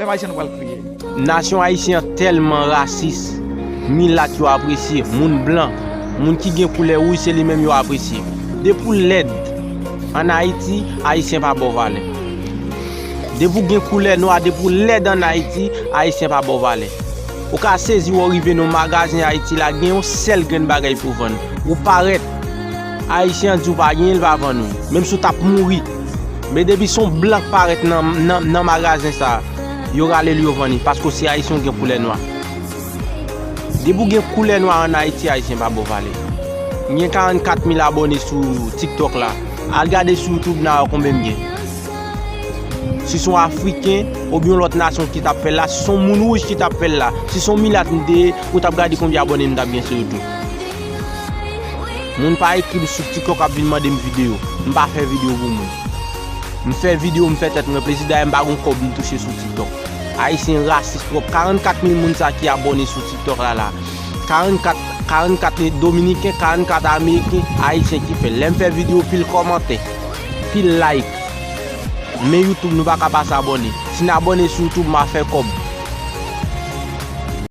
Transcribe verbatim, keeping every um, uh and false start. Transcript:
Pèp ayisyen nou pral kriye. Nasyon ayisyen an tèlman rasis. Milat yo apresye, moun blan, moun ki gen koulè wouj se li menm yo apresye. Depi w lèd ann Ayiti, ayisyen pa ba w valè. Depi w gen koulè nwa, depi w lèd ann Ayiti, ayisyen pa ba w valè. Ou ka sezi wè w rive nan magazen Ayiti la, gen yon sèl grenn bagay pou vann. Ou parèt. Ayisyen an di w pa genyen, l pa vann ou. Menm si w t ap mouri. Men depi se yon blan k parèt nan, nan, nan magazen sa, yo rale l, yo vann li, paske w se ayisyen, w gen koulè nwa. Depi w gen koulè nwa ann Ayiti, ayisyen pa ba w valè. M gen karannkat mil abòne sou TikTok la. Al gade sou YouTube n a wè konbyen m gen. Si se yon Afriken oubyen yon lòt nasyon ki t ap fè l la, si se yon moun wouj ki t ap fè l la, si se yon milat m te ye, ou t ap gade konbyen abòne m t ap gen sou YouTube. Moun pa ekri m sou TikTok ap vin mande m videyo. M pa fè videyo pou moun. M fè videyo, m fè tèt mwen plezi, dayè m pa gon kòb m touche sou TikTok. Ayisyen rasis twòp. Karannkat mil moun sa ki abòne sou TikTok la la. Karannkat, karannkat dominiken, karannkat ameriken, ayisyen ki fè l. Lè m fè videyo, pil kòmantè, pil like. Men YouTube, nou pa ka pase abòne. Si n abòne sou YouTube, m a fè kòb.